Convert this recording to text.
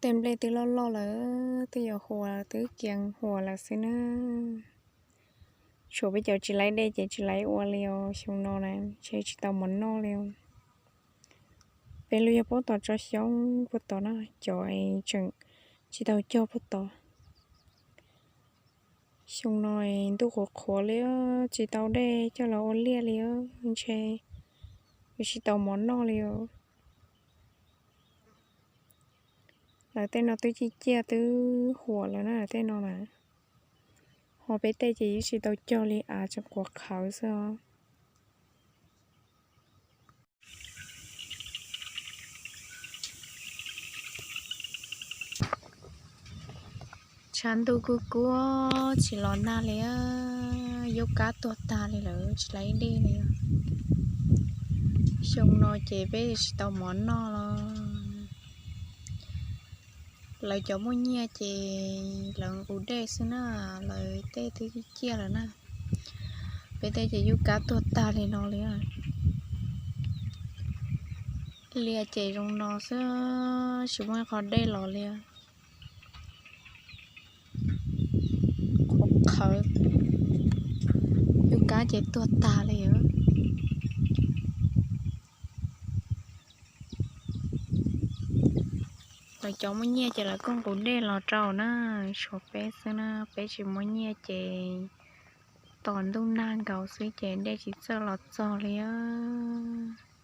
Tej nplej twb loj loj lawm, twb yuav huas twb kias huas lawm xwb na. Tshuav peb cov tsis laib dej ces tsis laib ua li os, xyoo no na ntshe tsis tau mov noj li os. Peb lub yog puag tom tsob xyoob puag tod na, cov tseem tsis tau cog puag tod. Xyoo no ntuj qhuav qhuav li, tsis tau dej coj los ua liaj li, ntshe yuav tsis tau mov noj li os. Lawv tej no twb ciaj ciaj twb huas lawm na, lawv tej no na. Ho peb tej ces yeej tsis tau cog li, av tseem qhuav qhawv xwb os. Tshav ntuj kub kub tsis los nag li, yub kab tuag tag li lawm, tsis laib dej li. Xyoo no ces peb tsis tau mov noj los. Lawv cov muaj nyiaj ces lawv nqus dej xwb na, lawv tej twb ciaj lawm na. Peb tej ces yub kab tuag tag li no li. Liaj ces zoo no xwb, tsis muaj ib qho dej los li. Qhuav qhawv, yub kab ces tuag tag li. Lawv cov muaj nyiaj ces lawv kuj nqus dej los rau na, tshuav peb xwb na, peb tsis muaj nyiaj ces tos ntuj nag nkaus xwb ces dej tsis txawj los txog li os.